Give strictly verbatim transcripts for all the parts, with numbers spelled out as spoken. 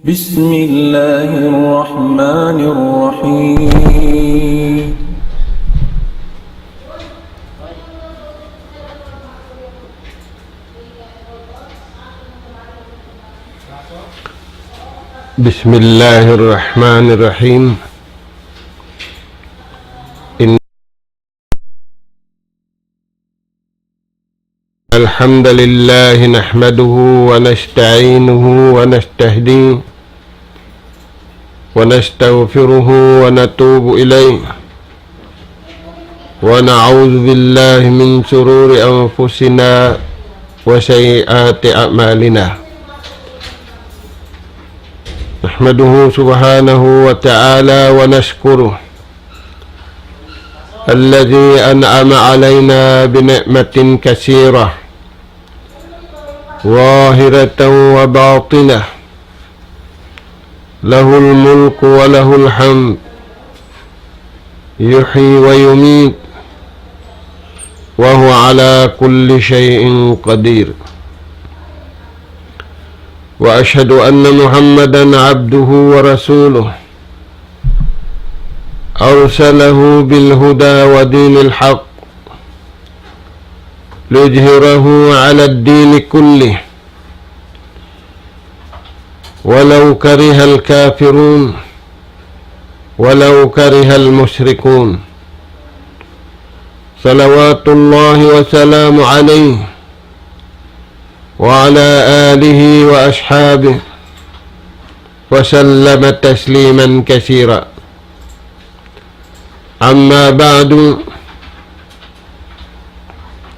بسم الله الرحمن الرحيم. بسم الله الرحمن الرحيم. إن الحمد لله نحمده ونستعينه ونستهديه ونستغفره ونتوب إليه، ونعوذ بالله من شرور أنفسنا وسيئات أعمالنا. نحمده سبحانه وتعالى ونشكره الذي أنعم علينا بنعمة كثيرة ظاهرة وباطنة، له الملك وله الحمد، يحيي ويميت، وهو على كل شيء قدير. وأشهد أن محمدا عبده ورسوله، أرسله بالهدى ودين الحق ليظهره على الدين كله ولو كره الكافرون ولو كره المشركون. صلوات الله وسلامه عليه وعلى آله وأصحابه وسلم تسليما كثيرا. أما بعد،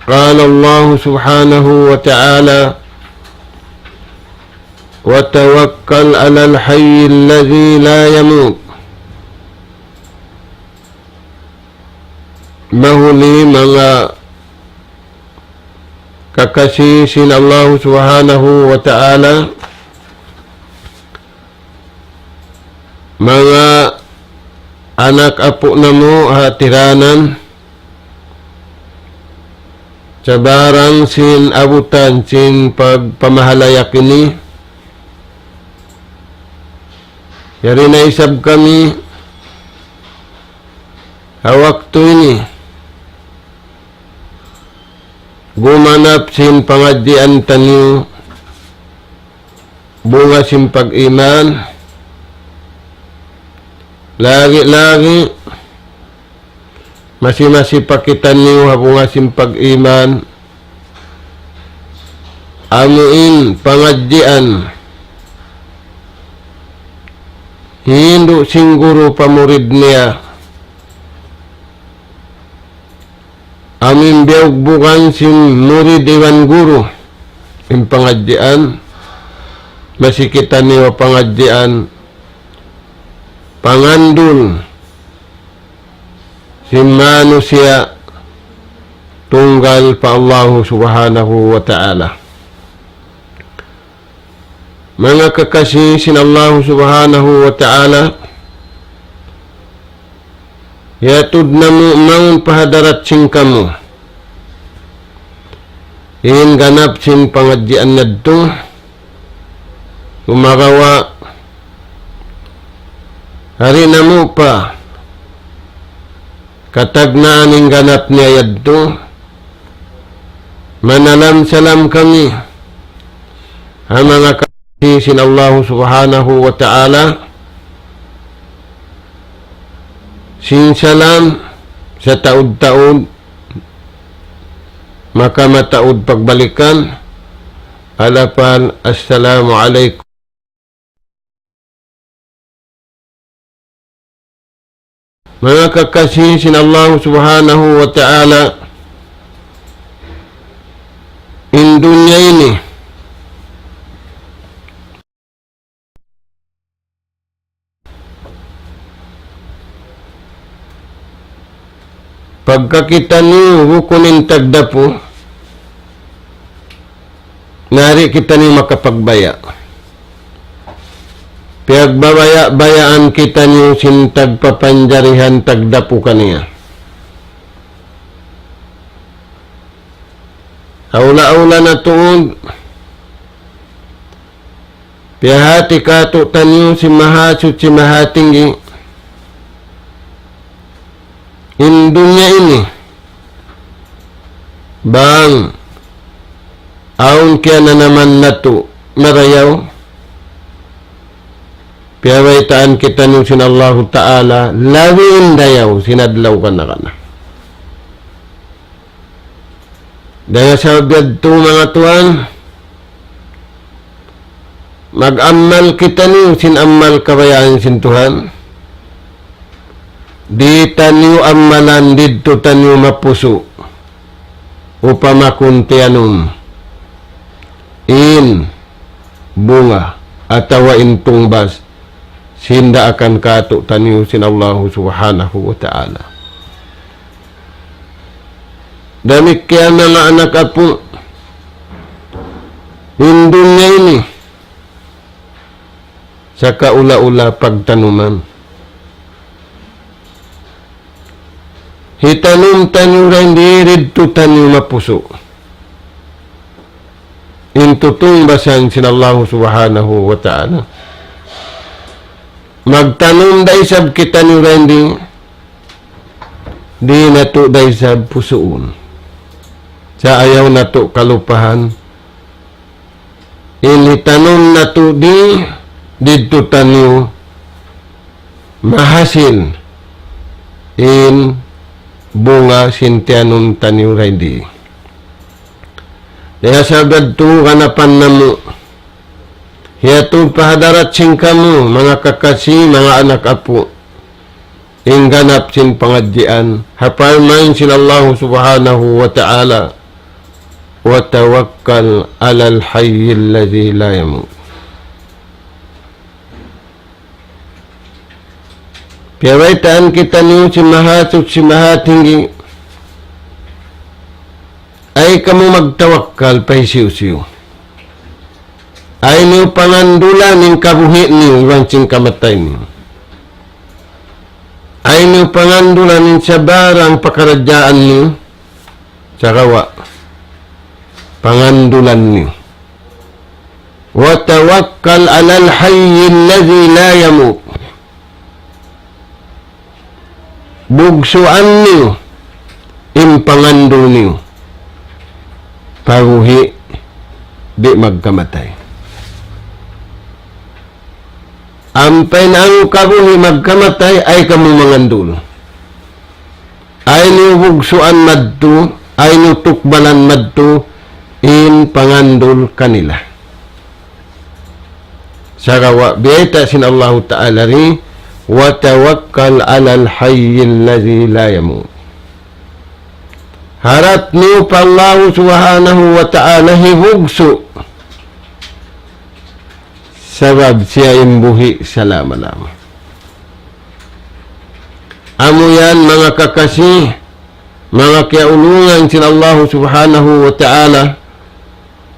قال الله سبحانه وتعالى: وتوكل على الحي الذي لا يموت. Mahuli manga kakasi sin Allahu Subhanahu wa Ta'ala, manga anak apu' namu' ha tiranan, sabarang sin abutan sin pagpamahalayak ini, yari na isab kami ha waktu ini gumanap sin pangadjian taniyu bunga sin pag-iman, lagi-lagi masi-masi pa kitaniyu ha bunga sin pag-iman, amuin pangadjian hindu' sin guru pa murid niya. Amuin biyugbugan sin murid iban guru in pangadjian, masi kitaniyu ha pangadjian pangandul sin manusiya' tunggal pa Allahu Subhanahu wa Ta'ala. Manga kakasi sin Allahu Subhanahu wa Ta'ala, yatud namu' mawn pa hadarat sin kamu in ganap sin pangadjian yadtu, sumagawa' hari namu' pa katagnaan in ganap niya yadtu, manalam-salam kami ha manga kakasi sin Allahu Subhanahu wa Ta'ala, sin salam sataud-taud, makamataud pagbalikan, alapal, Assalamu alaykum. Manga kakasi sin Allahu Subhanahu wa Ta'ala, in dunya ini, pagka kitaniyu bukun in tagdapu, na di' kitaniyu makapagbaya'. Piyagbabaya'-bayaan kitaniyu sin tagpapanjarihan tagdapu kaniya. Awla-awla na tuud, Piyahāti kātu'niyu sin Mahasuchi Mahatinggi in dunya ini, bang awn kiyananaman natu' marayaw, piyabaytaan kitaniyu sin Allahu Ta'ala labi in dayaw sin adlaw kana-kana. Dayn ha sabab yadtu, manga tuwan, mag-amal kitaniyu sin amal kabayaan sin Tuhan. Di' taniyu amalan didtu taniyu mapusu'. Upama kunu' tiyanum in bunga atawa in tungbas sin daakan kātu'niyu sin Allahu Subhanahu wa Ta'ala. Damikkiyan manga anak apu', in dunya ini sakaula-ula pagtanuman. Hitanum taniyu dayn di, didtu taniyu mapusu' in tutungbasan sin Allahu Subhanahu wa Ta'ala. Magtanum da isab kitaniyu dayn di, di' natu' da isab pusuun. Sa' ayaw natu' kalupahan, in hitanum natu' di, didtu taniyu mahasil in bunga sin tiyanum taniyu dayn di. Dayn ha sabab yadtu, ganapan namu' hiyatud pa hadarat sin kamu, manga kakasi, manga anak apu', in ganap sin pangadjian, ha parman sin Allahu Subhanahu wa Ta'ala, وتوكل على الحي الذي لا يموت. Piyabaytaan kitaniyu sin Mahasuchi Mahatinggi, ayaw kamu magtawakkal pa hisiyu-siyu. Ayaw niyu pangandulan in kabuhi' niyu iban sin kamatay niyu. Ayaw niyu pangandulan in sabarang pakaradjaan niyu, sagawa' pangandulan niyu. وتوكل على الحي الذي لا يموت. Bugsuan niyu in pangandul niyu pa kabuhi' di' magkamatay. Ampa in kabuhi' magkamatay, ayaw kamu mangandul. Ayaw niyu bugsuan madtu, ayaw niyu tukbalan madtu in pangandul kanila. Sagawa' biyayta' sin Allahu Ta'ala di, وتوكل على الحي الذي لا يموت. Harap niyu pa Allahu Subhanahu wa Ta'ala hibugsu'. Sabab siya in buhi' salama-lama. Amu yan, manga kakasi, manga kiyaulungan sin Allahu Subhanahu wa Ta'ala,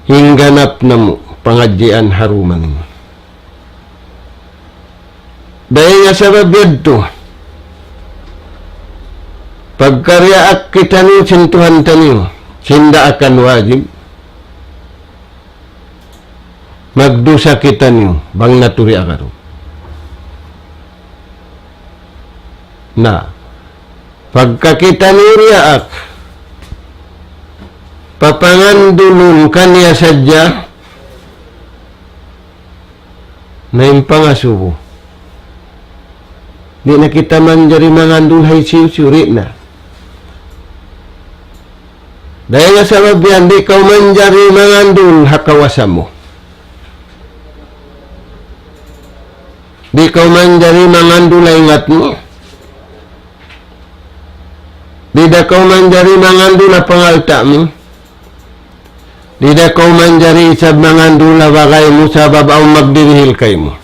hingganap namu' pangadjian ha dum ini. Dayn ha sabab yadtu, pagkariyaak kitaniyu sin Tuhan taniyu, sin daakan wajib, magdusa kitaniyu, bang natu' riyaak katu'. Na, pagka kitaniyu riyaak, papangandulun kaniya sadja, na in pangasubu. Di' na kita manjari mangandul ha hisiyu-siyu, di' na. Dayn ha sabab yan, di' kaw manjari mangandul ha kawasa mu. Di' kaw manjari mangandul ha ingat mu. Di' da kaw manjari mangandul ha pangalta' mu. Di' da kaw manjari isab mangandul ha bagay mu sabab awn magdirihil kaymu.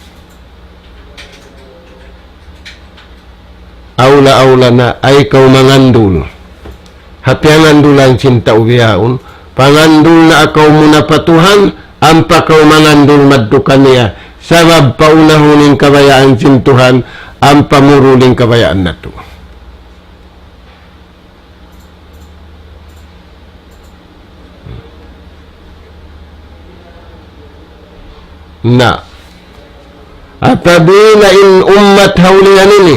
Awla-awla na ayaw kaw mangandul ha piyangandulan sin tau bihaun, pangandul na kaw muna pa Tuhan, ampa kaw mangandul madtu kaniya, sabab paunahun in kabayaan sin Tuhan, ampa murul in kabayaan natu'. Na, Apabila in ummat ha ulihan ini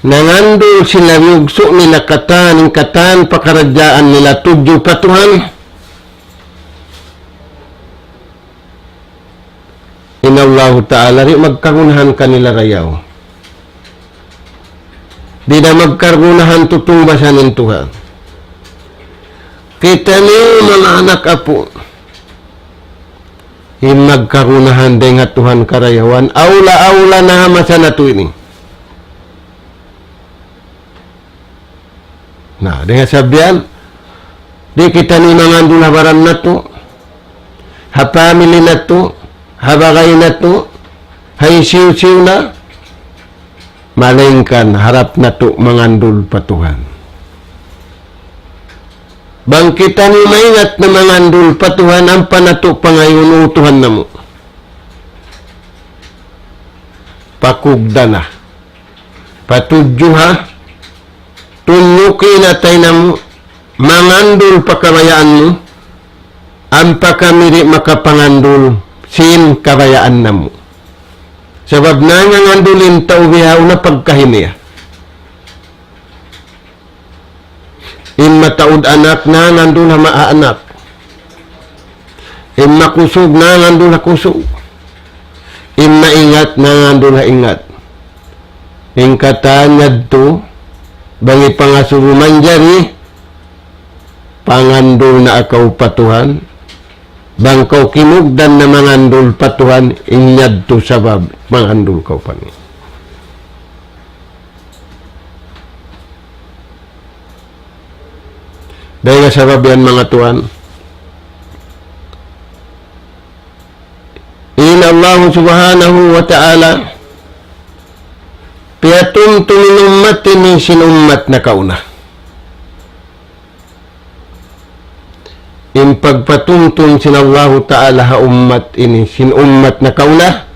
nangandul sila, biyugsu' nila katan, in katan pakaradjaan nila tudju pa Tuhan, in Allahu Ta'ala di' magkagunahan kanila dayaw. Di' na magkagunahan tutungbasan in Tuhan. Kitaniyu manga anak apu', in magkagunahan dayn ha Tuhan karayawan, awla-awla na ha masa natu' ini. Na, dayn ha sabab yan, di' kitaniyu mangandul ha baran natu', ha family natu', ha bagay natu', ha hisiyu-siyu na, malaingkan harap natu' mangandul pa Tuhan. Bang kitaniyu maingat na mangandul pa Tuhan, ampa natu' pangayuun, "O Tuhan namu', pakugdan na, patudju ha, tunnuki na in atay namu', mangandul pa kabayaan mu, ampa kami di' makapangandul sin kabayaan namu'." Sabab nangandul in tau bihaun na pagkahi niya. In mataud anak nangandul ha ma-, anak. In makusug nangandul ha kusug. In maingat nangandul ha ingat. In katan yadtu, bang in pangasubu manjari, pangandul na kaw pa Tuhan. Bang kaw kimugdan na mangandul pa Tuhan, in yadtu sabab mangandul kaw pa niya. Dayn ha sabab yan, manga tuwan, in Allah Subhanahu wa Ta'ala piyatumtum in ummat ini sin ummat nakauna. In pagpatumtum sin Allahu Ta'ala ha ummat ini, sin ummat nakauna,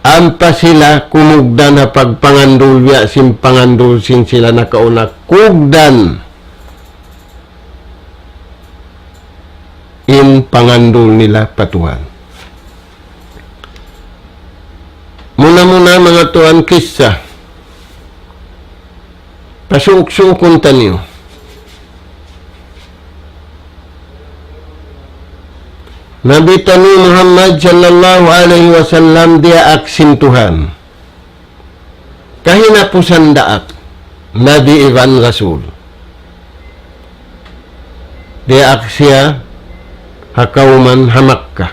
ampa sila kumugdan ha pagpangandul biya' sin pangandul sin sila nakauna, kugdan in pangandul nila pa Tuhan. Muna-muna, manga tuwan, kissa. Pasuuk-suukun taniyu. Nabi taniyu Muhammad sallallahu alayhi wasallam diyaak sin Tuhan. Kahinapusan daak, Nabi iban Rasul. Diyaak siya ha kawman ha Makkah.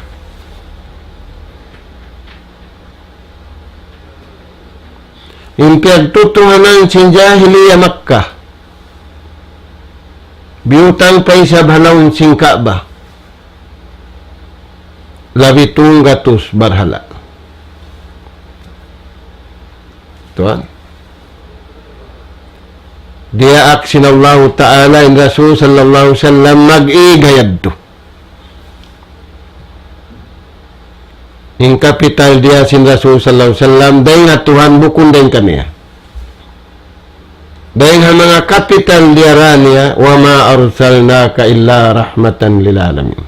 In piyagtutuhanan sin jahiliya Makkah, biyutang pa isab ha lawm sin Ka'bah labi tunggatus barhala'. Tuwan. Diyaak sin Allahu Ta'ala in Rasul sallallahu alayhi wasallam mag-ig ha yadtu. In kapital diya sin Rasul sallallahu alayhi wasallam, dayn ha Tuhan, bukun dayn kaniya. Dayn ha manga kapital diyara niya, وما أرسلناك إلا رحمة للعالمين.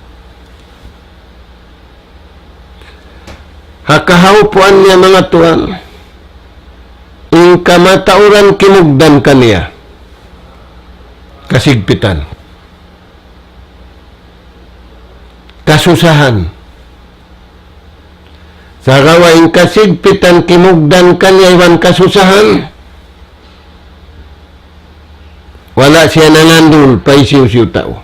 Ha kahaupuan niya, manga tuwan, in kamatauran kimugdan kaniya, kasigpitan, kasusahan. Sagawa' in kasigpitan kimugdan kaniya iban kasusahan, wala' siya nangandul pa hisiyu-siyu tau.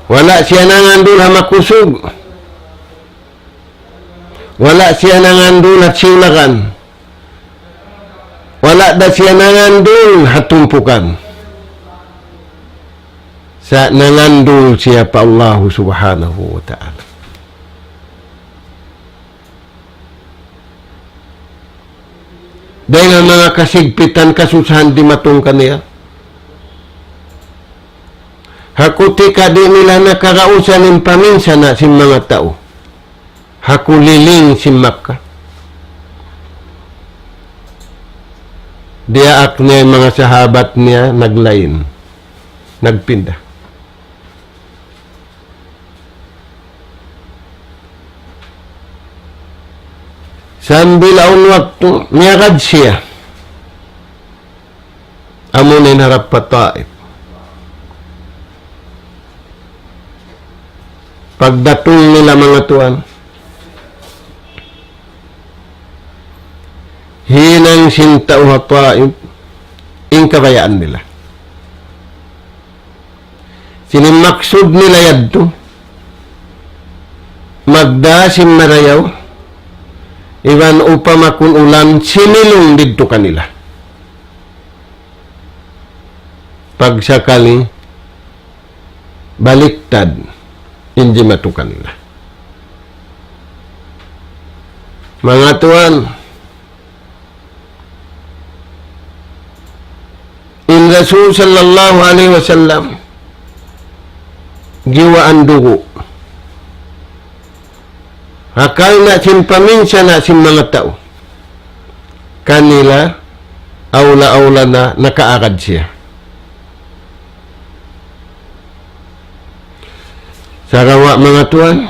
Wala' siya nangandul ha makusug. Wala' siya nangandul ha siyulagan. Wala' da siya nangandul ha tumpukan. Sa' nangandul siya pa Allahu Subhanahu wa Ta'ala. Dayn ha manga kasigpitan, kasusahan dimatung kaniya. Ha kutika di' nila na kagausan in paminsana' sin manga tau ha kuliling sin Makkah. Diyaak niya in manga sahabat niya naglain, nagpinda. Sambil awn waktu, miyagad siya. Amu na in harap pa Taif. Pagdatung nila, manga tuwan, hinang sin tau ha Taif in kabayaan nila. Sin maksud nila yadtu, magdā sin marayaw, iban upama kunu' ulan similung didtu kanila. Pagsakali, baliktad in jimatu kanila. Manga tuwan, in Rasul sallallahu alayhi wasallam, giwaan dugu'. Hangkan na sin paminsana' sin manga tau kanila, awla-awla na nakaagad siya. Sagawa', manga tuwan,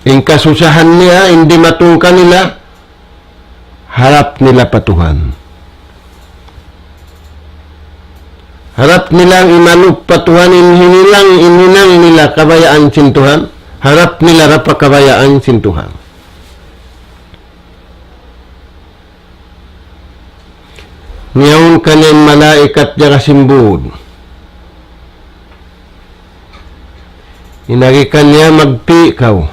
in kasusahan niya, in dimatung kanila, harap nila pa Tuhan. Harap nila imalup pa Tuhan in hinang, in hinang nila kabayaan sin Tuhan. Harap nila da pa kabayaan sin Tuhan. Niyawn kaniya malaikat jaga sin būd. In agi kaniya, magpi' kaw.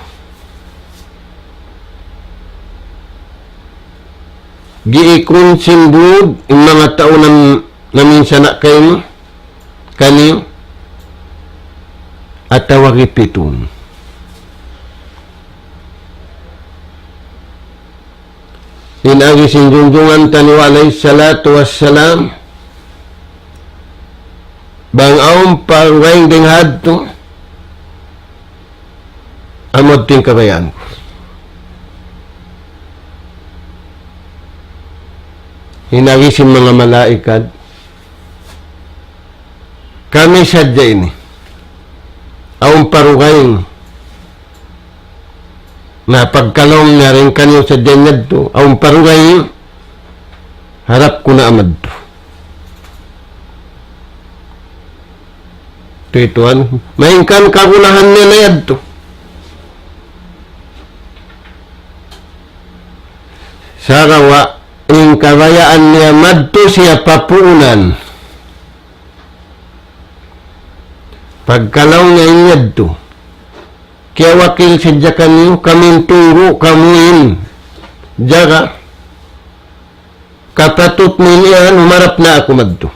Giikun sin būd in manga tau nam-, naminsana' kaymu, kaniyu, atawa gipitun. In agi sin junjungan taniyu alayhi salatu wassalam, bang awn pa dugaing dayn ha yadtu, amu yadtu in kabayaan ku. In agi sin manga malaikat, kami sadja ini. Awn pa dugaing. Na pagkalaung niya dayn kaniyu sadja in yadtu, awn pa dugaing, harap ku na madtu. Tuwan, malayngkan kagunahan niya na yadtu. Sagawa' in kabayaan niya madtu siya pa puunan. Pagkalaung niya in yadtu, kiyawakil sadja kaniyu, kami in tunggu', kamu in jaga. Kapatut niya yan, humarap na aku madtu.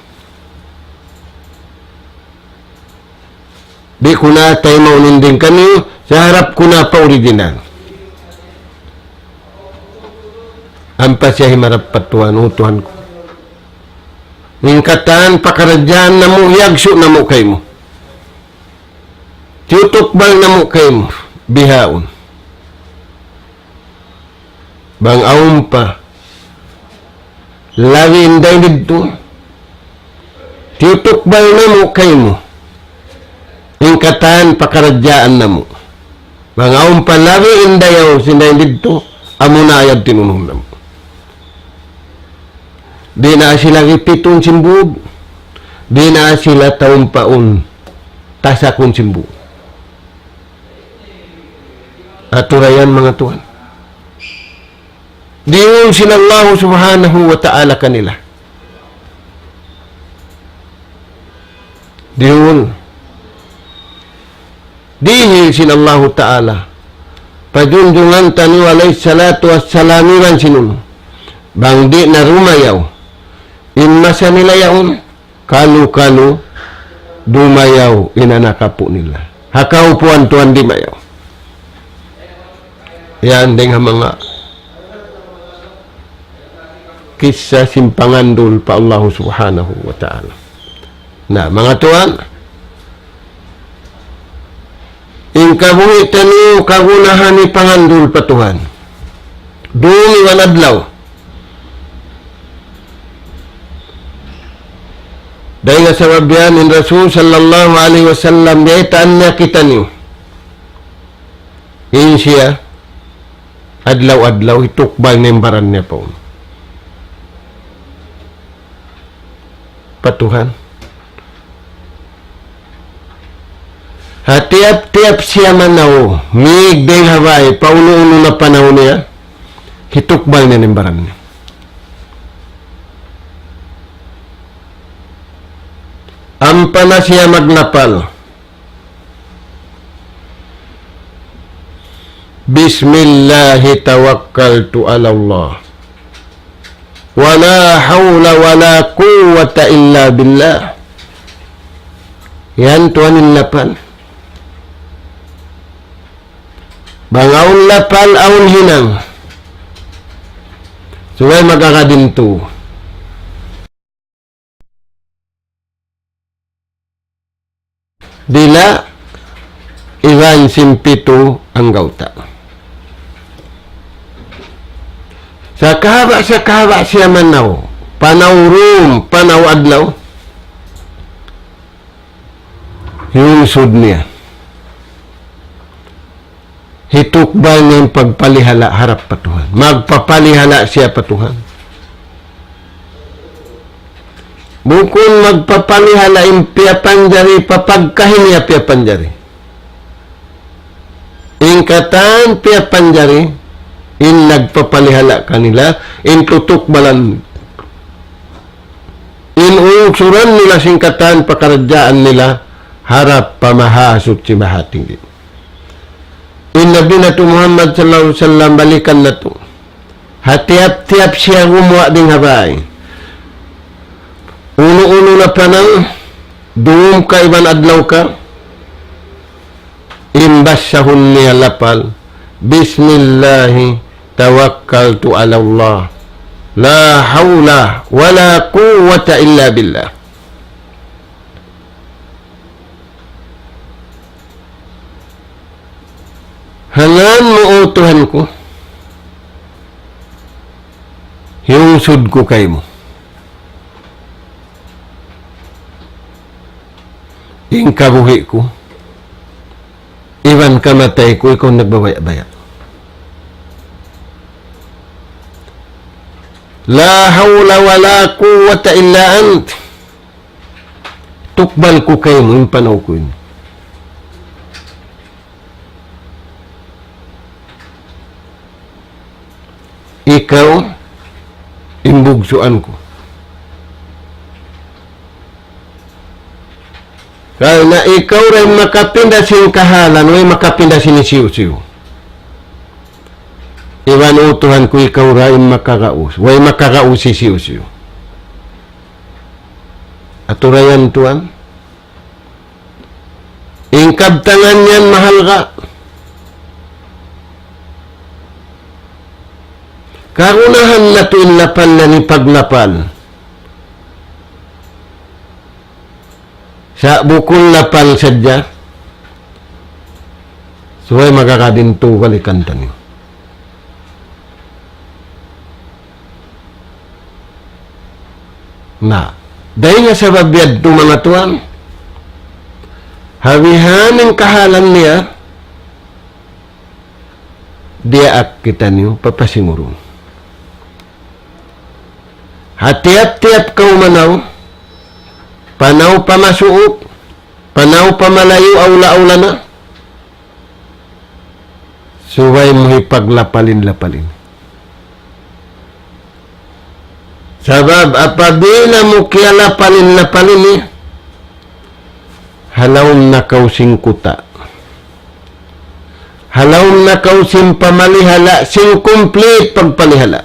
Di' ku na taymaun in dayn kaniyu, sa harap ku na pa original. Ampa siya himarap pa Tuhan, "O Tuhan ku, in katan pakaradjaan namu', iyagsu' namu' kaymu. Tiyutukbal namu' kaymu, bihaun. Bang awn pa labi dayn didtu, tiyutukbal namu' kaymu, in katan pakaradjaan namu'. Bang awn pa labi dayaw sin dayn didtu, amuna yan in unhun namu'." Di' na sila gipitun sin būd, di' na sila taumpaun tasakun sin būd. Aturan yan, manga tuwan. Dihil sin Allah subhanahu wa ta'ala kanila. Dihil. Dihil sin Allahu ta'ala pa junjungan taniyu alayhi salatu wassalam iban sin unu. Bang di' na dumayaw in masa nila yaun, kalu-kalu dumayaw in anak apu' nila. Ha kaupuan tuwan dimayaw. Yan dayn ha manga kissa sin pangandul pa Allahu subhanahu wa ta'ala. Na, manga tuwan, in kabuhi' taniyu kagunahan in pangandul pa Tuhan. Dum iban adlaw. Dayn ha sabab yan in Rasul sallallahu alayhi wasallam, biyaytaan niya kitaniyu. In siya, adlaw-adlaw, hitukbal niya in baran niya pa unu? Pa Tuhan. Ha tiyap-tiyap siya manaw, mīg dayng ha bāy, pa unu-unu na panaw niya, hitukbal niya in baran niya. Ampa na siya maglapal. بسم الله توكلت على الله ولا حول ولا قوة إلا بالله. Yan tuwan in lapal. Bang awn lapal, awn hinang. Subay mag-agad in tu. Dila iban sin pitu anggawta'. Sakahaba', sakahaba' siya manaw, panaw dum, panaw adlaw. Hiyungsud niya. Hitukbal niya in pagpalihala' harap pa Tuhan. Magpapalihala' siya pa Tuhan. Bukun magpapalihala' in piyapanjari pa pagkahi niya piyapanjari. In katan piyapanjari, in nagpapalihala' kanila, in tutukbalan, in ungsuran nila sin katan pakaradjaan nila, harap pa Mahasuchi Mahatinggi. In Nabi natu' Muhammad sallallahu alayhi wasallam balikan natu'. Ha tiyap-tiyap siya gumuwa' dayng ha bāy. Unu-unu na panaw, dum ka iban adlaw ka, in basahun niya lapal, بسم الله توكلت على الله لا حول ولا قوة إلا بالله. Ha ngān mu, O Tuhan ku, hiyungsud ku kaymu. In kabuhi' ku, iban kamatay ku, ikaw in nagbabaya'-baya'. لا حول ولا قوة إلا أنت. Tukbal ku kaymu in panaw ku ini. Ikaw in bugsuan ku. Karna' ikaw da in makapinda sin kahalan, way makapinda sin hisiyu-siyu. Iban, O Tuhan ku, ikaw da in makagaus, way makagaus hisiyu-siyu. Atura yan, Tuhan. In kabtangan yan mahalga'. Kagunahan natu' in lapal na ini paglapal. Sa' bukun lapal sadja. Subay mag-agad in tu balikan taniyu. Na, dayn ha sabab yadtu, manga tuwan, ha bihaini in kahalan niya, diyaak kitaniyu papasingurun. Ha tiyap-tiyap kaw manaw, panaw pa masuuk, panaw pa malayu', awla-awla na. Subay mu hipaglapal in lapal ini. Sabab apabila mu kiyalapal in lapal ini, halaum na kaw sin kuta'. Halaum na kaw sin pamalihala', sin complete pagpalihala'.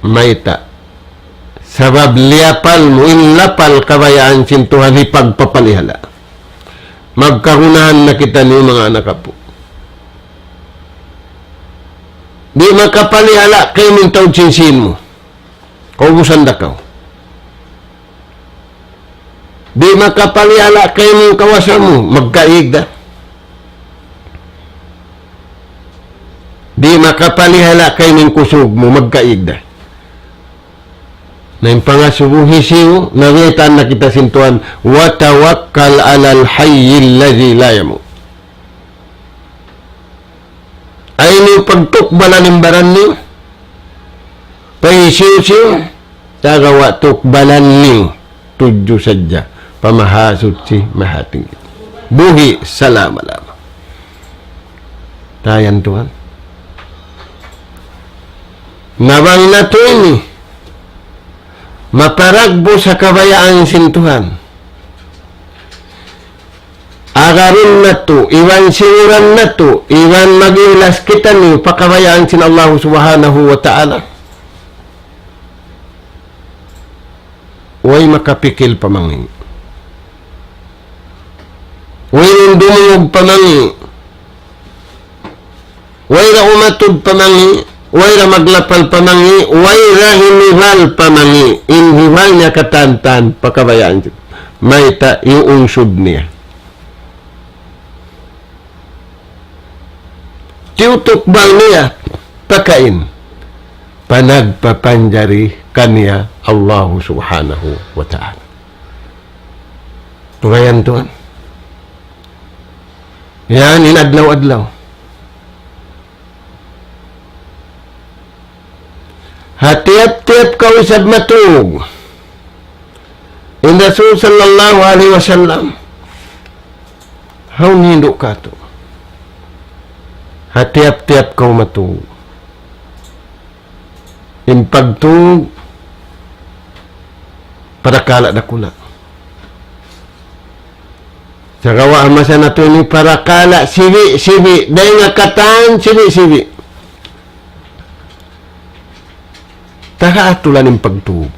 Mayta'? Sabab liyapal mu in lapal kabayaan sin Tuhan hipagpapalihala'. Magkagunahan na kitaniyu, manga anak apu'. Di' makapalihala' kaymu in taud sin sīn mu. Kaubusan da kaw. Di' makapalihala' kaymu in kawasa mu, magkaig da. Di' makapalihala' kaymu in kusug mu, magkaig da. Na in pangasubu hisiyu, nabaytaan na kita sin Tuhan, وتوكل على الحي الذي لا يموت. Ayaw niyu pagtukbalan in baran niyu. Pahisiyu-siyu, sagawa' tukbalan niyu tudju sadja pa Mahasuchi, Mahatinggi. Buhi' salama-lama. Tayan Tuhan. Na bang natu' ini maparagbus ha kabayaan sin Tuhan. Agarun natu', iban singuran natu', iban mag-ihlas kitaniyu pa kabayaan sin Allah Subhanahu wa Ta'ala. Way makapikil pa mangi'. Wayruun dumungug pa mangi'. Way da umatud pa mangi', way da maglapal pa mangi', way da himihal pa mangi'. In hihal niya katan-katan pa kabayaan. Mayta', iyuungsud niya. Tiyutukbal niya, pakain. Panagpapanjari kaniya Allahu Subhanahu wa Ta'ala. Tulayan Tuhan. Yan in adlaw-adlaw. Ha tiyap-tiyap kaw isab matug. In Rasul sallallahu alayhi wasallam, hawnu hindu' katu'. Ha tiyap-tiyap kaw matug. In pagtug, parakala' dakula'. Sagawa' ha masa natu' ini parakala' sibi'-sibi', dayn ha katan sibi'-sibi'. Taga atulan in pagtug.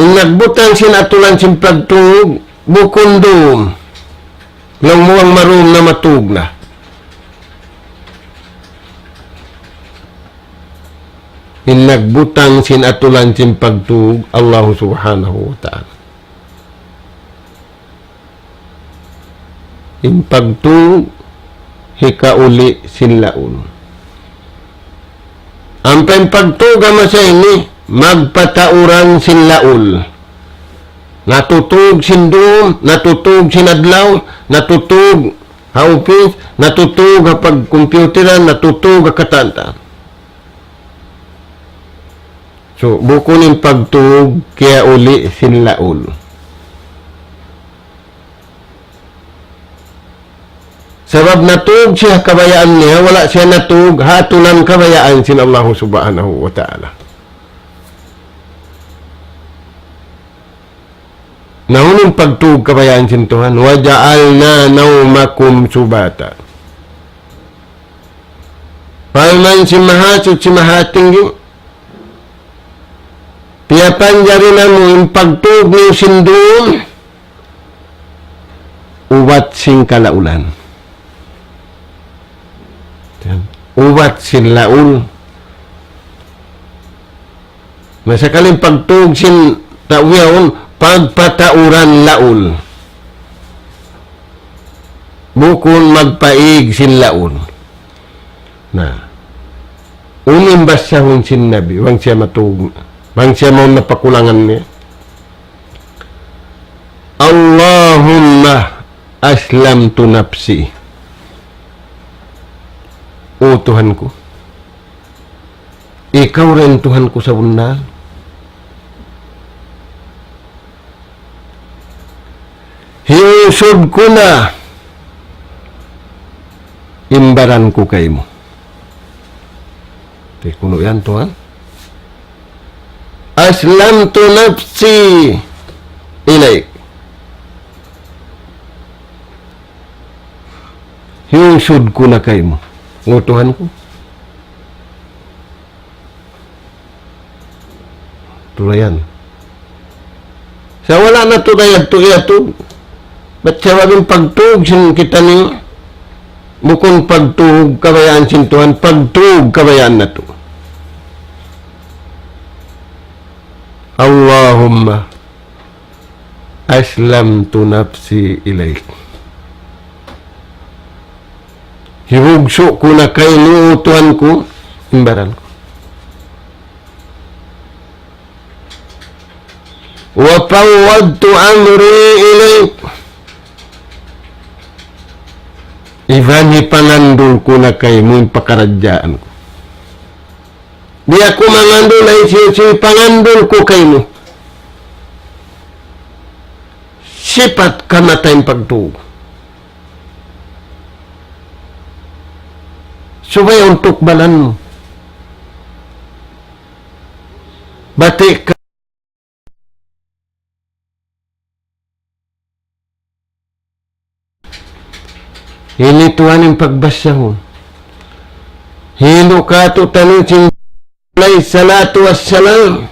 In nagbutang sin atulan sin pagtug, bukun dum. Laung mu bang marum na matug na. In nagbutang sin atulan sin pagtug, Allahu Subhanahu wa Ta'ala. In pagtug, hikauli sin laul. Ampa in pagtug ha masa ini, magpatauran sin laul. Natutug sin dum, natutug sin adlaw, natutug ha upis, natutug ha pagkumpiyuteran, natutug ha katan-katan. So, bukun in pagtug kiyauli sin laul. Sabab natug siya kabayaan niya, wala' siya natug ha atulan kabayaan sin Allahu Subhanahu wa Ta'ala. Na unu in pagtug kabayaan sin Tuhan, وجعلنا نومكم سباتا. Parman sin Mahasuchi Mahatinggi, piyapanjari namu' in pagtug niyu sin dum, ubat sin kalaulan. Yan. Ubat sin laul. Na sakali in pagtug sin tau yaun, pagpatauran laul. Bukun magpaig sin laul. Na. Unu in basahun sin Nabi, bang siya matug, bang siya mawn na pa kulangan niya. اللهم أسلمت نفسي. O Tuhan ku, ikaw da in Tuhan ku sabunnal. Hiyusud ku na in baran ku kaymu. Di' kunu' yan, Tuhan. أسلمت نفسي إليك. Hiyusud ku na kaymu, O Tuhan ku. Tulayan. Sa' wala' natu' da yadtu iyatug. Bat sabab in pagtug sin kitaniyu, bukun pagtug kabayaan sin Tuhan, pagtug kabayaan natu'. اللهم أسلمت نفسي إليك. Hibugsu' ku na kaymu, Tuhan ku, in baran ku. وفوضت أمري إليك. Iban hipangandul ku na kaymu in pakaradjaan ku. Di' aku mangandul, ay siyu-siyu hipangandul ku kaymu. Sipat kamatay in pagtug. Subay untukbalan mu. Bati' ka Ini tuwan in pagbasahun. Hindu' kātu'niyu sin alayhi salatu wassalam.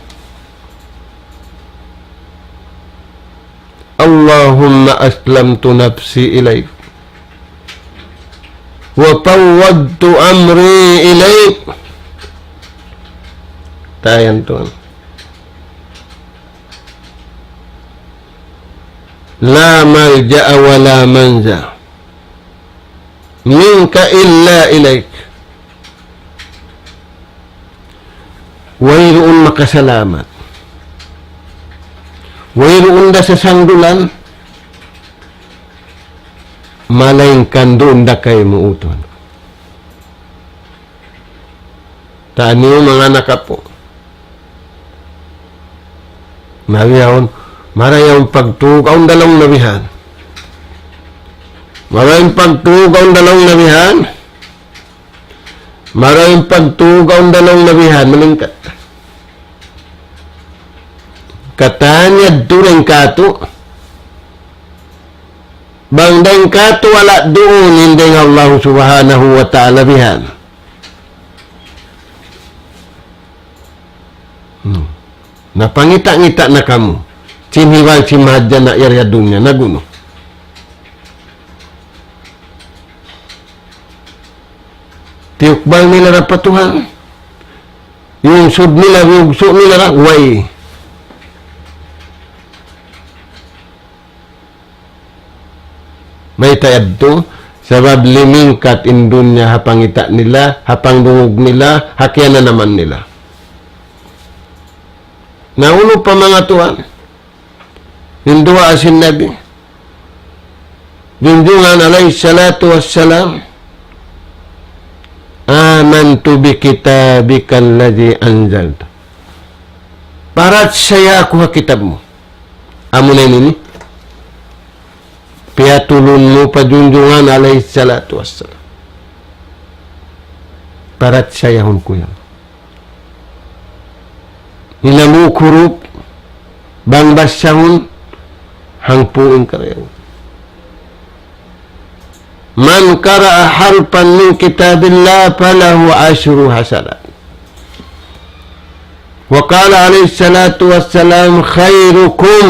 اللهم أسلمت نفسي إليك وفوضت أمري إليك. Tayan tuwan. لا ملجأ ولا منجا منك إلا إليك. Wayruun makasalamat. Wayruun da sasangdulan. Malaingkan duun da kaymu, O Tuhan. Taniyu manga anak apu'. Nabi yaun, marayaw in pagtug, awn da laung nabihan. Marayaw in pagtug, awn da laung nabihan. Marayaw in pagtug, awn da laung nabihan, malingkat. Katan yadtu dayn kātu'. Bang dayn kātu' wala' duun in dayn Allah Subhanahu wa Ta'ala bihan. Hmm. Na pangita'-ngita' na kamu. Sin hibal sin mahadjana' yari ha dunya, nagunu. Tiyukbal nila da pa Tuhan. Yungsud nila, yugsu' nila da, way. Mayta' yadtu, sabab limingkat in dunya ha pangita' nila, ha pangdungug nila, ha kiyananaman nila. Na unu pa manga tuwan, in duwaa sin Nabi. Junjungan alayhi salatu wassalam, آمنت بكتابك الذي أنزلت. Parachaya aku ha kitab mu. Amuna ini, ini. Piyatulun mu pa Junjungan alayhi salatu wassalam. Parachayahun ku yan. Hinang mu kurup, bang basahun, hangpu' in karayawan. من قرأ حرفا من كتاب الله فله عشر حسنات. وقال عليه الصلاة والسلام: خيركم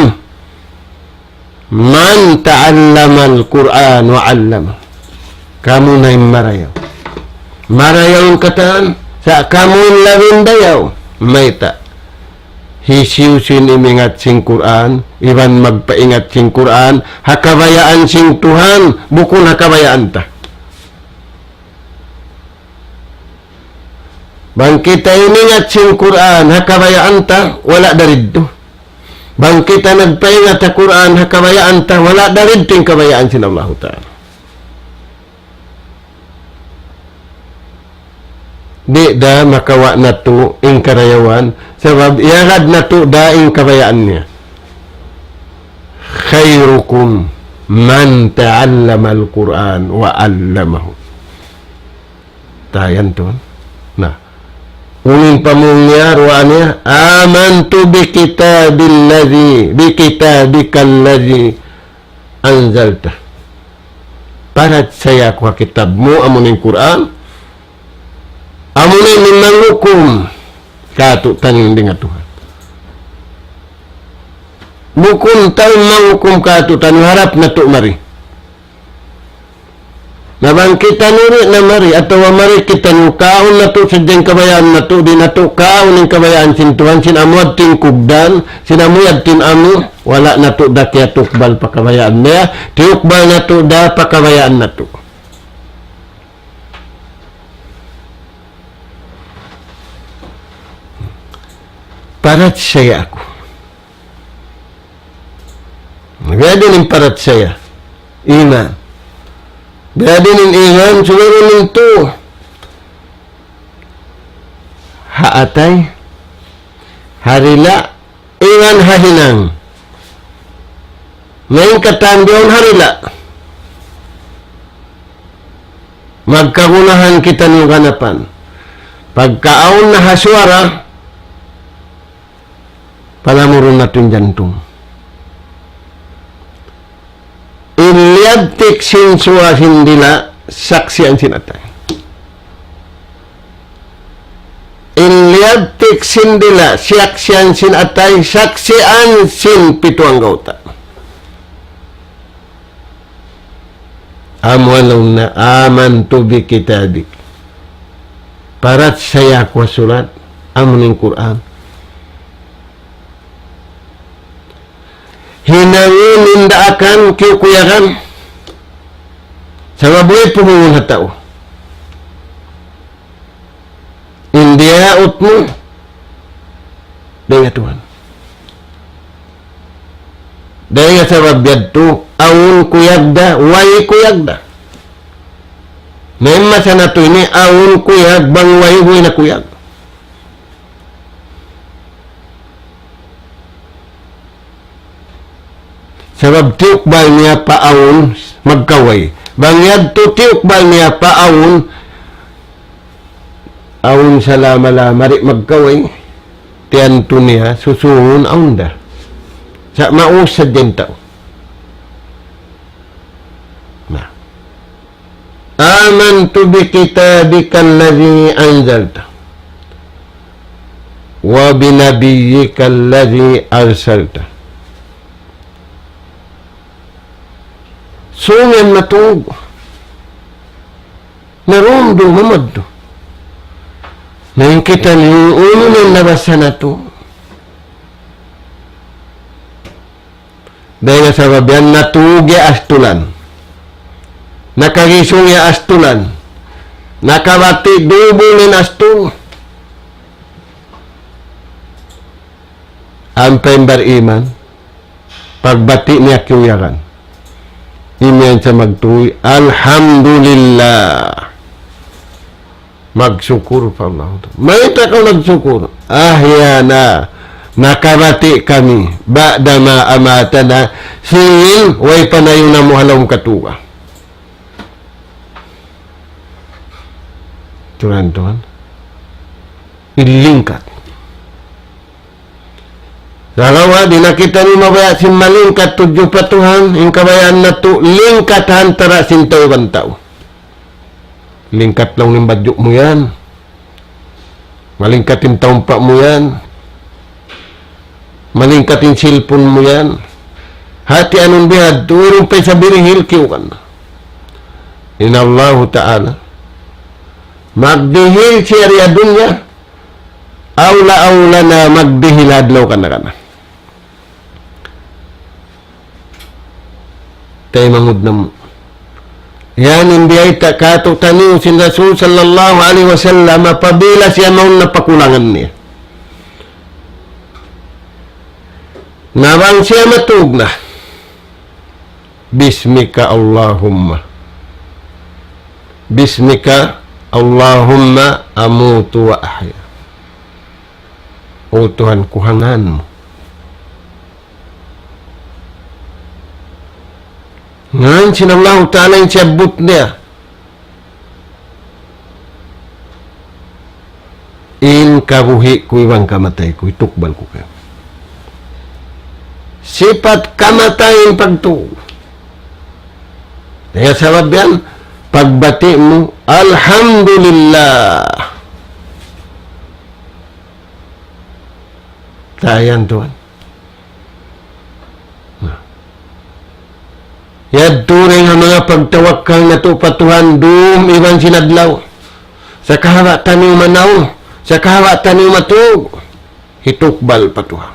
من تعلم القرآن وعلمه. Kamu na in marayaw. Marayaw in katan, sa' kamu in labin dayaw. Mayta'? Hisiyu-siyu in imingat sin Qur'an, iban magpaingat sin Qur'an, ha kabayaan sin Tuhan, bukun ha kabayaan ta. Bang kita imingat sin Qur'an, ha kabayaan ta, wala' da didtu. Bang kita nagpaingat ha Qur'an, ha kabayaan ta, wala' da didtu in kabayaan sin Allahu Ta'ala. Di' da makawa' natu' in karayawan, sabab iyagad natu' da in kabayaan niya. خيركم من تعلم القرآن وعلمه. Tayan tuwan. Na. Unu in pamung niya, duwaa niya, آمنت بكتاب الذي، بكتابك الذي أنزلت. Parachaya aku ha kitab mu, amuna in Qur'an. Amuna in manghukum kātu'niyu dayn ha Tuhan. Bukun ta in manghukum kātu'niyu, harap natu' mari. Na bang kitaniyu di' na mari, atawa mari kitaniyu, kaun natu' sadja in kabayaan natu', di' natu' kaun in kabayaan sin Tuhan, sin amu yadtu in kugdan, sin amu yadtu in amu, wala' natu' da kiyatukbal pa kabayaan niya, tiyukbal natu' da pa kabayaan natu'. Parachaya aku. Biya' diin in parachaya? Iman. Biyadiin in ingan, subay mu mintu'. Ha atay, ha dila', ingan ha hinang. Na in katan bihaun ha dila'. Magkagunahan kitaniyu ganapan. Pagka awn na ha suwara, palamurun natu' in jantung. In liyabtik sin suwara sin dila', saksian sin atay. In liyabtik sin dila', saksian sin atay, saksian sin pitu anggawta'. Amu laung niya, "Amantu bi kitabik." Parachaya aku ha sulat, amu in Qur'an. Hinangun in daakan kiyukuyagan. Sabab way puhungun ha tau. In diyaut mu, dayn ha Tuhan. Dayn ha sabab yadtu, awn kuyag da, way kuyag da. Na in masa natu' ini, awn kuyag, bang way, way na kuyag. Sabab tiyukbal niya pa awn magkaway. Bang yadtu tiyukbal niya pa awn, awn salama-lama di' magkaway. Tiyantu niya, susungun awn da. Sa' maus sadja in tau. Na. آمنت بكتابك الذي أنزلت وبنبيك الذي أرسلت. Sūng yan matūg. Narumdum mamaddu. Na in kitaniyu, unu na in nabasa natu'. Dayn ha sabab yan natūg ya astulan. Nakagisung ya astulan. Nakabati' dubul in astul. Ampa in bariman, pagbati' niya kiyuyagan. Imiyan sa magtuy, "Alhamdulillah." Magsukur pa Allah. Mayta' kaw magsukur? "Ahyana, nakabati' kami, ba'dama amatana, sin way pa nayu' namu' ha lawm katuga." Turan-turan. In lingkat. Sagawa' di' na kitaniyu mabaya' sin malingkat tudju pa Tuhan, in kabayaan natu' lingkat ha antara' sin tau iban tau. Lingkat laung in badju' mu yan. Malingkat in taumpa' mu yan. Malingkat in cellphone mu yan. Hati anun bihadtu, urung pa isab hirihil kiyukan. In Allahu Ta'ala magdihil siya di ha dunya. Awla-awla na magdihil adlaw kana-kana. Taymanghud namu'. Yan in biyayta' kātu'niyu sin Rasul sallallahu alayhi wasallam apabila siya mawn na pa kulangan niya. Na bang siya matūg na. بسمك اللهم، بسمك اللهم أموت وأحيا. O Tuhan ku, ha ngān mu. Ngān sin Allahu Ta'ala in siyabbut niya. In kabuhi' ku iban kamatay ku, hitukbal ku kaymu. Sipat kamatay in pagtuug. Dayn ha sabab yan, pagbati' mu, "Alhamdulillah." Tayan tuwan. Na. Yadtu dayn ha manga pagtawakkal natu' pa Tuhan dūm iban sin adlaw. Sa kahaba' taniyu manaw, sa kahaba' taniyu matūg, hitukbal pa Tuhan.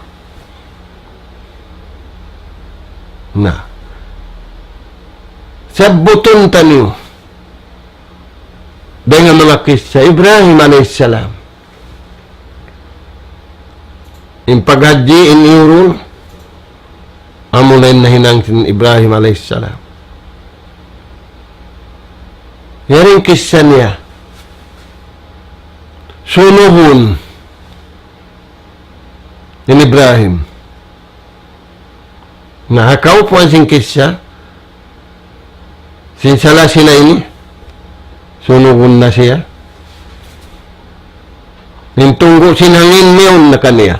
Na. Sabbutun taniyu. Dayn ha manga kissa Ibrahim alayhis salam. In paghadji in iyurul, amuna in nahinang sin Ibrahim alayhis salam. Yari in kissa niya. Sunugun in Ibrahim. Na, ha kaupuan sin kissa, sin sala sila ini, sunugun na siya. In tunggu' sin hangin, miyun na kaniya.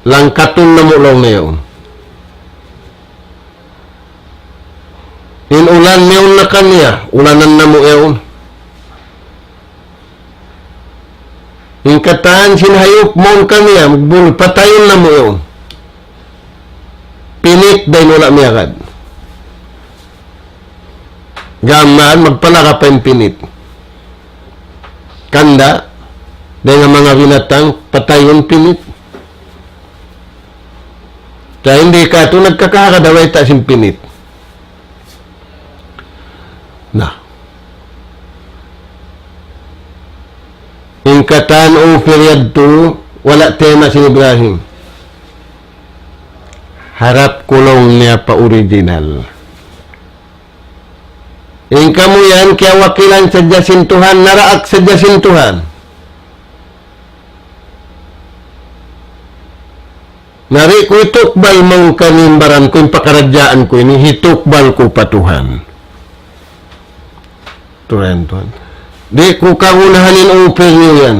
Langkatun namu' laung niya yaun. In ulan, miyun na kaniya, ulanan namu' yaun. In katan sin hayup, mawn kaniya, magbul, patayun namu' yaun. Pinit, dayn wala' miyagad. Gamaan, magpalaga pa in pinit. Kanda', dayn ha manga binatang, patayun pinit. Sa' in di' katu' nagkakahagad ha bayta' sin pinit. Na. In katan upir yadtu, wala' tayma' sin Ibrahim. Harap ku laung niya pa original. In kamu yan, kiyawakilan sadja sin Tuhan, naraak sadja sin Tuhan. Na di' ku hitukbal mawn kaniyu in baran ku, in pakaradjaan ku ini, hitukbal ku pa Tuhan. Tuhan, Tuhan. Di' ku kagunahan in upir niyu yan.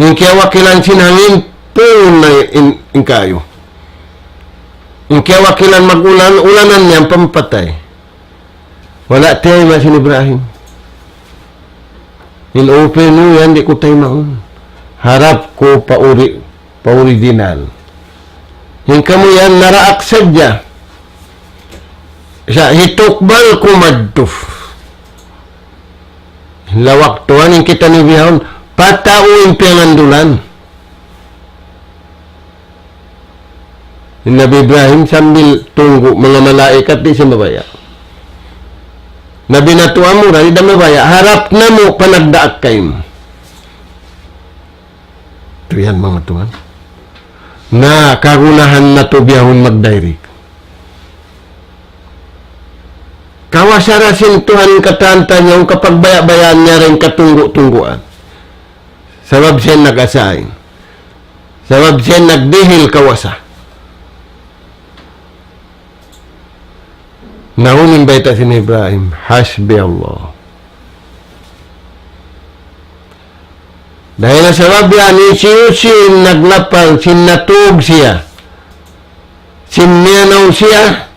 In kiyawakilan sin hangin, puun na in, in kayu. In kiyawakilan mag-ulan, ulanan niya in pampatay. Wala' tayma' sin Ibrahim. In upir niyu yan di' ku taymaun. Harap ku pa ori-, pa original. In kamu yan naraak sadja. Sa' hitukbal ku madtu. Lawak tuwan in kitaniyu bihaun, pa tau in piyangandulan. In Nabi Ibrahim sambil tunggu' manga malaikat di' siya mabaya'. Nabi natu' amura di' da mabaya', harap namu' panagdaak kaymu. Tuyan manga tuwan. Na, kagunahan natu' biyahun magdayrik. Kawasa da sin Tuhan katan taniyu kapagbaya'-bayaan niya dayn katunggu'-tungguan. Sabab siya nag-asain. Sabab siya nagdihil kawasa. Nahun in bayta' sin Ibrahim, "Hasbi Allah." Dayn ha sabab yan, hisiyu-siyu in naglapal, sin natug siya, sin miyanaw siya,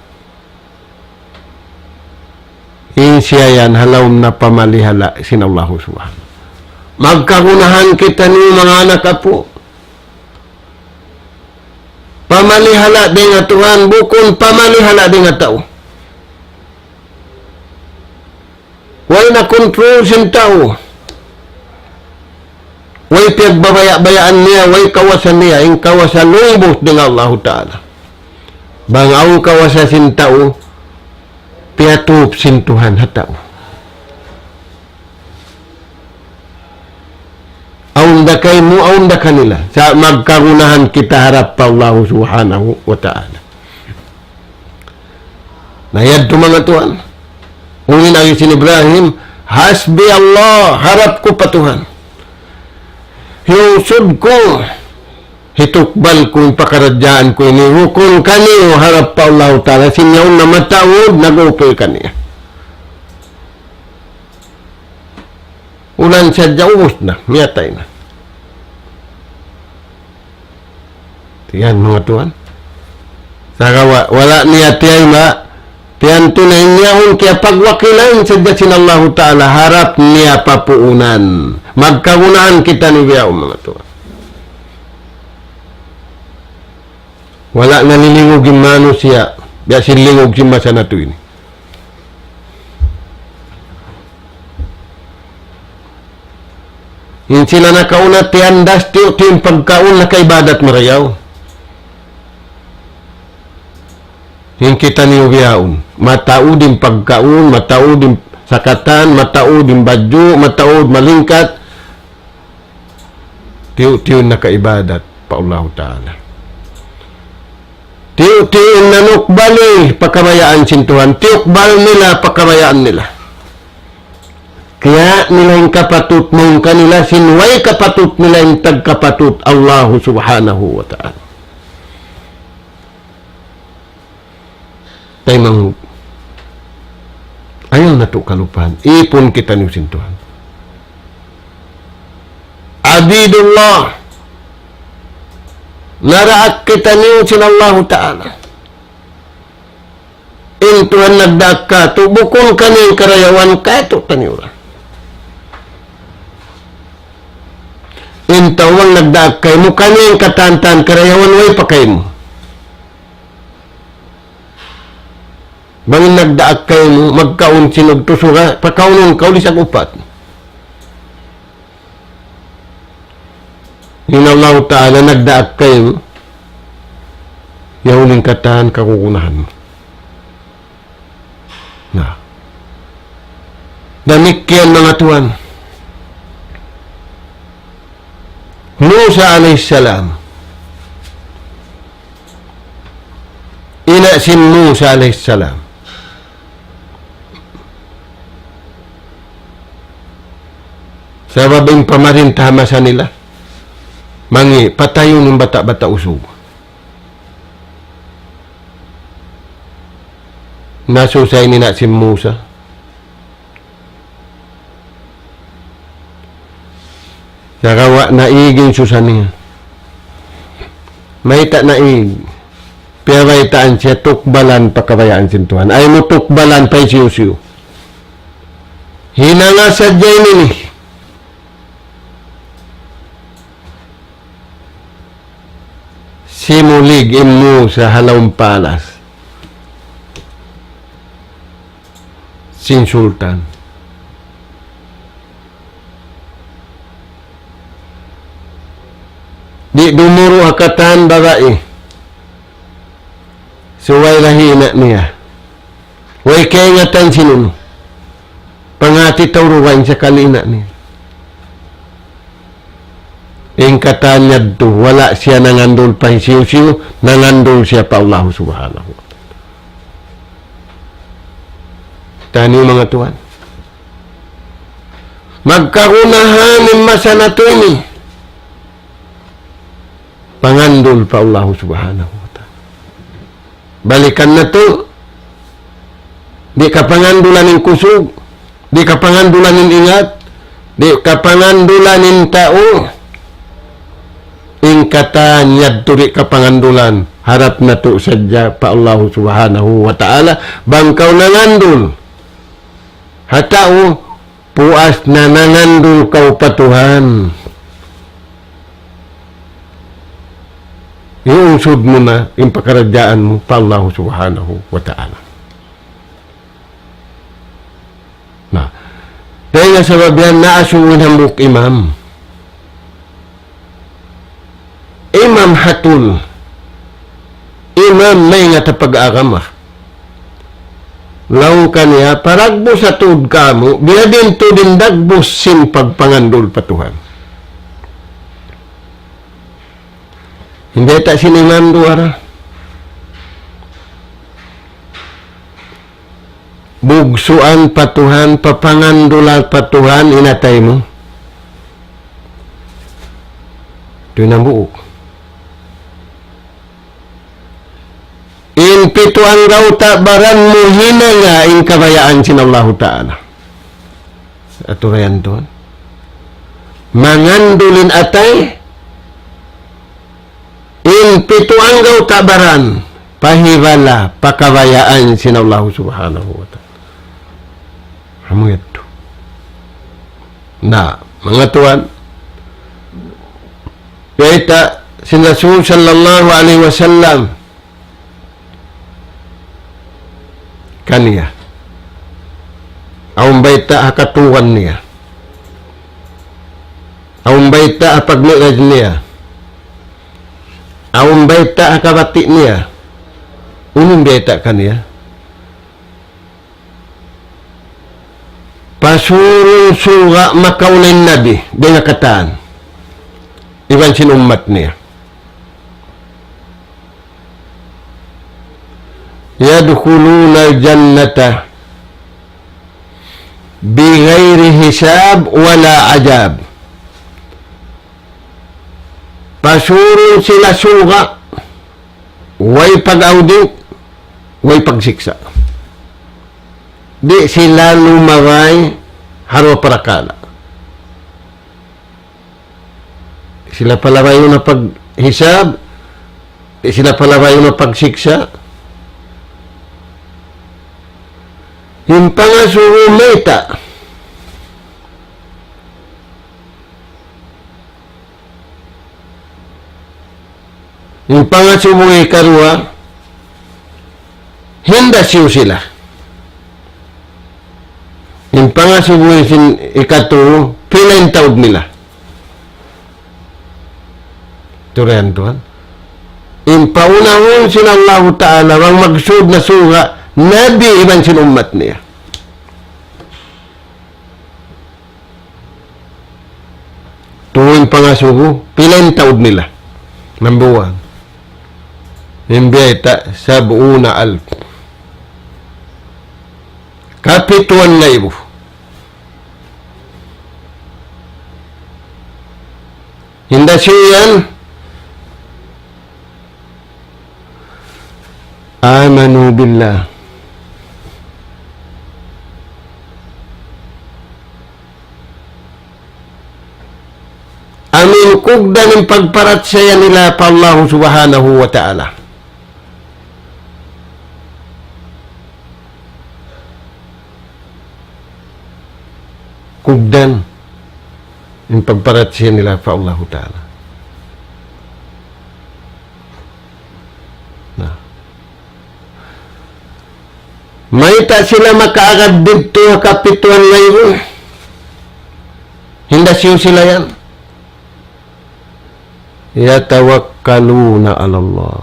in siya yan, ha lawm na pamalihala sin Allahu Subhanahu. Magkagunahan kitaniyu manga anak apu'. Pamalihala dayn ha Tuhan, bukun pamalihala dayn ha tau. Way na control sin tau. Way piyagbabaya'-bayaan niya, way kawasa niya, in kawasa lubus dayn ha Allahu Ta'ala. Bang awn kawasa sin tau, piyatup sin Tuhan ha tau. Awn da kaymu, awn da kanila. Sa' magkagunahan kita harap pa Allahu Subhanahu wa Ta'ala. Na yadtu manga tuwan. Unu in agi sin Ibrahim, "Hasbi Allah, harap ku pa Tuhan. Hiyusud ku, hitukbal ku in pakaradjaan ku ini, bukun kaniyu harap pa Allahu Ta'ala, sin yaun na mataud, nag-upil kaniya." Ulan sadja ubus na, miyatay na. Tiyan manga tuwan. Sagawa', wala' niya tiyayma', tiyan tunay niya un kiyapagwakilan sadja sin Allahu Ta'ala harap niya pa puunan. Magkagunahan kitaniyu bihaun manga tuwan. Wala' nalilingug in manusiya', biya' sin lingug sin masa natu' ini. In sila nakauna tiyandas tiyu'-tiyu' in pagkaun nakaibadat marayaw. In kitaniyu bihaun. Mataud in pagkaun, mataud in sakatan, mataud in badju', mataud malingkat. Tiyu'-tiyu' nakaibadat pa Allahu Ta'ala. Ti in nanukbali pa kabayaan sin Tuhan, tiyukbal nila pa kabayaan nila. Kaya nila in kapatut mawn kanila, sin way kapatut nila in tagkapatut Allahu Subhanahu wa Ta'ala. Taymanghud. Ayaw natu' kalupahan. Ipun kitaniyu sin Tuhan. Abidullah. Naraak kitaniyu sin Allahu Ta'ala. In Tuhan nagdaak katu', bukun kaniya in karayawan katu' taniyu ra. In tau bang nagdaak kaymu, kaniya in katan-katan karayawan way pa kaymu. Bang in nagdaak kaymu, magkaun sin ugtu suga, pakaunun kaw lisag upat. In Allahu Ta'ala nagdaak kaymu, yaun in katan kagunahan mu. Na. Damikkiyan manga tuwan. Musa alayhis salam. Ina' sin Musa alayhis salam. Sabab in pamarinta ha masa nila, mangi', patayun in bata'-bata' usug. Nasusa in ina' sin Musa. Sagawa' naig in susa niya. Mayta' naig? Piyabaytaan siya tukbalan pa kabayaan sin Tuhan. Ayaw mu tukbalan pa hisiyu-siyu. Hinanga sadja ini. Simulig in Musa ha lawm palas sin sultan. Di' dumuru' ha katan babai. Subay lahi ina' niya. Way kaingatan sin unu. Pangati tau dugaing sakali ina' niya. In katan yadtu, wala' siya nangandul pa hisiyu-siyu, nangandul siya pa Allahu Subhanahu wa Ta'ala. Taniyu manga tuwan. Magkagunahan in masa natu' ini. Pangandul pa Allahu Subhanahu wa Ta'ala. Balikan natu', di' kapangandulan in kusug, di' kapangandulan in ingat, di' kapangandulan in tau, in katan yadtu di' kapangandulan, harap natu' sadja pa Allahu Subhanahu wa Ta'ala, bang kaw nangandul ha tau, puas na nangandul kaw pa Tuhan. Iunsud mu na in pakaradjaan mu pa Allahu Subhanahu wa Ta'ala. Na, dayn ha sabab yan naasubu in hambuuk imam. Imam hatul. Imam maingat ha pag-agama. Laung kaniya, paragbus ha tuud kamu', biyadiin tuud in dagbus sin pagpangandul pa Tuhan. Hindi ta sin imam duwa ra. Bugsuan pa Tuhan, papangandulan pa Tuhan, in atay mu. Ito in hambuuk. In pitu anggawta' baran mu hinanga in kabayaan sin Allahu Ta'ala. Aturayan tuud. Mangandul in atay, in pitu anggawta' baran, pahibala, pa kabayaan sin Allahu Subhanahu wa Ta'ala. Amu yadtu. Na, manga tuwan, bayta' sin Rasul sallallahu alayhi wasallam, kaniya. Awn bayta' ha katuwan niya. Awn bayta' ha pagmi'raj niya. Awn bayta' ha kabati' niya. Unu in bayta' kaniya? Pasurun surga' makauna in Nabi, dayn ha katan. Iban sin ummat niya. يدخلون الجنة بغير حساب ولا عذاب. Pasurun sila surga', way pag-audit, way pagsiksa'. Di' sila lumabay ha duwa parakala'. Sila palabayun ha paghisab, sila palabayun ha pagsiksa'. In pangasubu mayta'? In pangasubu ikaruwa, hinda siyu sila. In pangasubu sin ikatu, pila in taud nila. Turian tuwan. In paunahun sin Allahu Ta'ala, bang magsud na surga', Nabi iban sin ummat niya. Tuwi in pangasubu, pila in taud nila? Number one. In biyayta', سبعون ألف. Kapituan ngaibu. Hinda siyu yan, آمنوا بالله. Amun kugdan in pagparachaya nila pa Allahu Subhanahu wa Ta'ala. Kugdan in pagparachaya nila pa Allahu Ta'ala. Na. Mayta' sila makaagad didtu ha kapituan ngaibu? Hinda siyu sila yan? يتوكلون على الله.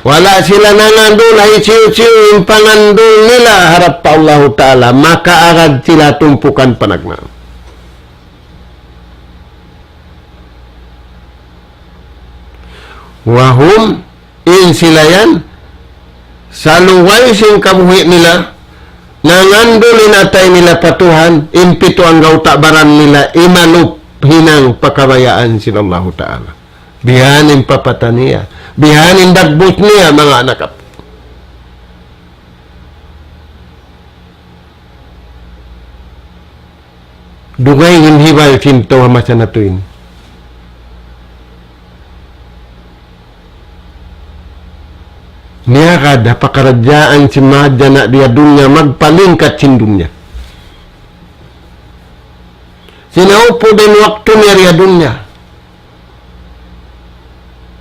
Wala' sila nangandul, hisiyu-siyu in pangandul nila harap pa Allahu Ta'ala, makaagad sila tumpukan panagnaan. وهم, in sila yan, salugay sin kabuhi' nila, nangandul in atay nila pa Tuhan, in pitu anggawta' baran nila, imalup hinang pa kabayaan sin Allahu Ta'ala. Bihan in papata niya, bihan in dagbus niya, manga anak apu'. Dugaing in hibal sin tau ha masa natu' ini. Miyagad ha pakaradjaan sin manga jana' di ha dunya, magpalingkat sin dunya. Sinaupud in waktu niya di ha dunya.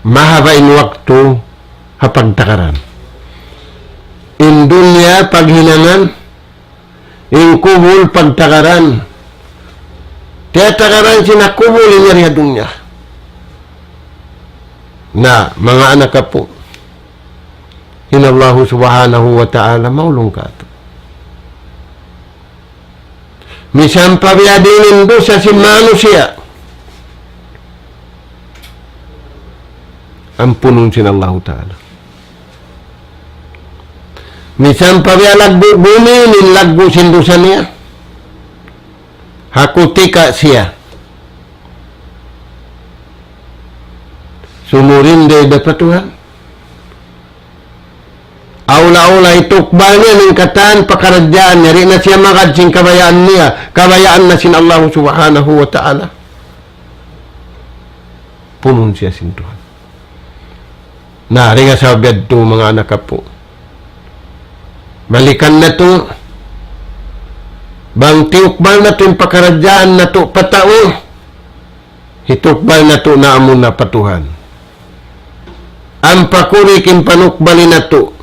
Mahaba' in waktu ha pagtakaran. In dunya paghinangan, in kubul pagtakaran. Tiyatakaran sin ha kubul in yari ha dunya. Na, manga anak apu', in Allahu Subhanahu wa Ta'ala maulung kātu'. Misan pa biya' diin in dusa sin manusiya', ampunun sin Allahu Ta'ala. Misan pa biya' laggu' bumi in laggu' sin dusa niya, hakutika siya sumurindal da pa Tuhan. Awla-awla hitukbal niya in katan pakaradjaan niya, di' na siya magad sin kabayaan niya, kabayaan na sin Allahu Subhanahu wa Ta'ala. Punun siya sin Tuhan. Na, dayn ha sabab yadtu, manga anak apu', balikan natu', bang tiyukbal natu' in pakaradjaan natu' pa tau, hitukbal natu' na amuna pa Tuhan. Ampa kurik in panukbali natu'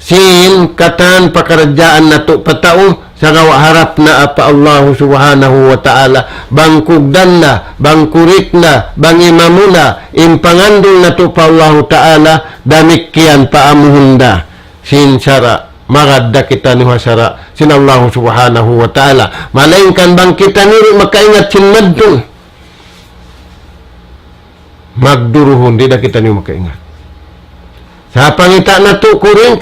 sin katan pakaradjaan natu' pa tau, sagawa' harap na pa Allahu Subhanahu wa Ta'ala, bang kugdan na, bang kurik na, bang imamu na, in pangandul natu' pa Allahu Ta'ala, damikkiyan pa amu hunda sin sara', magad da kitaniyu ha sara' sin Allahu Subhanahu wa Ta'ala. Malaingkan bang kitaniyu di' makaingat sin madtu, magduruhun, di' da kitaniyu makaingat. Kapangita' natu' kuring,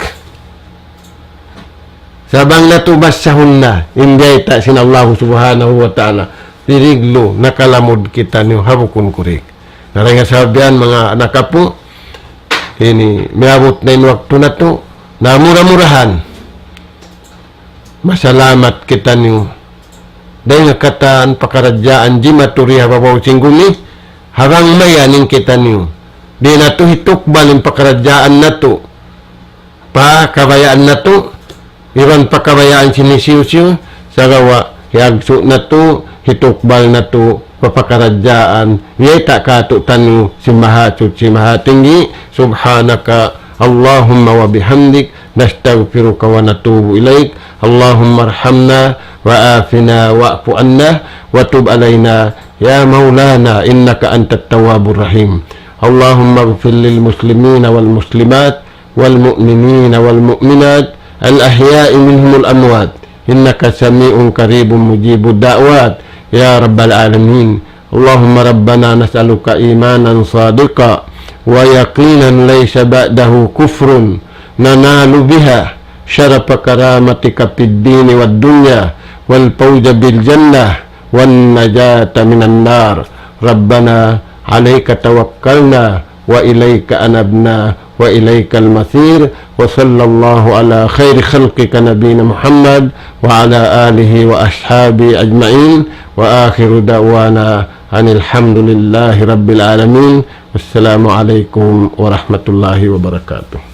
sa' bang natu' basahun na in biyayta' sin Allah Subhanahu wa Ta'ala, piriglu, nakalamud kitaniyu ha bukun kuring. Na dayn ha sabab yan, manga anak apu', ini, miyabut na in waktu natu', na mura-murahan masalamat kitaniyu dayn ha katan pakaradjaan jimatu di ha babaw sin gumi, ha bang mayan in kitaniyu. Di' natu' hitukbal in pakaradjaan natu', pa kabayaan natu', iban pa kabayaan sin hisiyu-siyu, sagawa' hiyagsu' natu', hitukbal natu', pa pakaradjaan, biyayta' kātu'niyu sin Mahasuchi Mahatinggi. سبحانك اللهم وبحمدك، نستغفرك ونتوب إليك. اللهم ارحمنا وعافنا واعف عنا وتب علينا يا مولانا إنك أنت التواب الرحيم. اللهم اغفر للمسلمين والمسلمات والمؤمنين والمؤمنات الأحياء منهم والأموات إنك سميع قريب مجيب الدعوات يا رب العالمين. اللهم ربنا نسألك إيمانا صادقا ويقينا ليس بعده كفر ننال بها شرف كرامتك في الدين والدنيا والفوز بالجنة والنجاة من النار. ربنا عليك توكلنا وإليك أنبنا وإليك المصير. وصلى الله على خير خلقك نبينا محمد وعلى آله وأصحابه أجمعين. وآخر دعوانا أن الحمد لله رب العالمين. والسلام عليكم ورحمة الله وبركاته.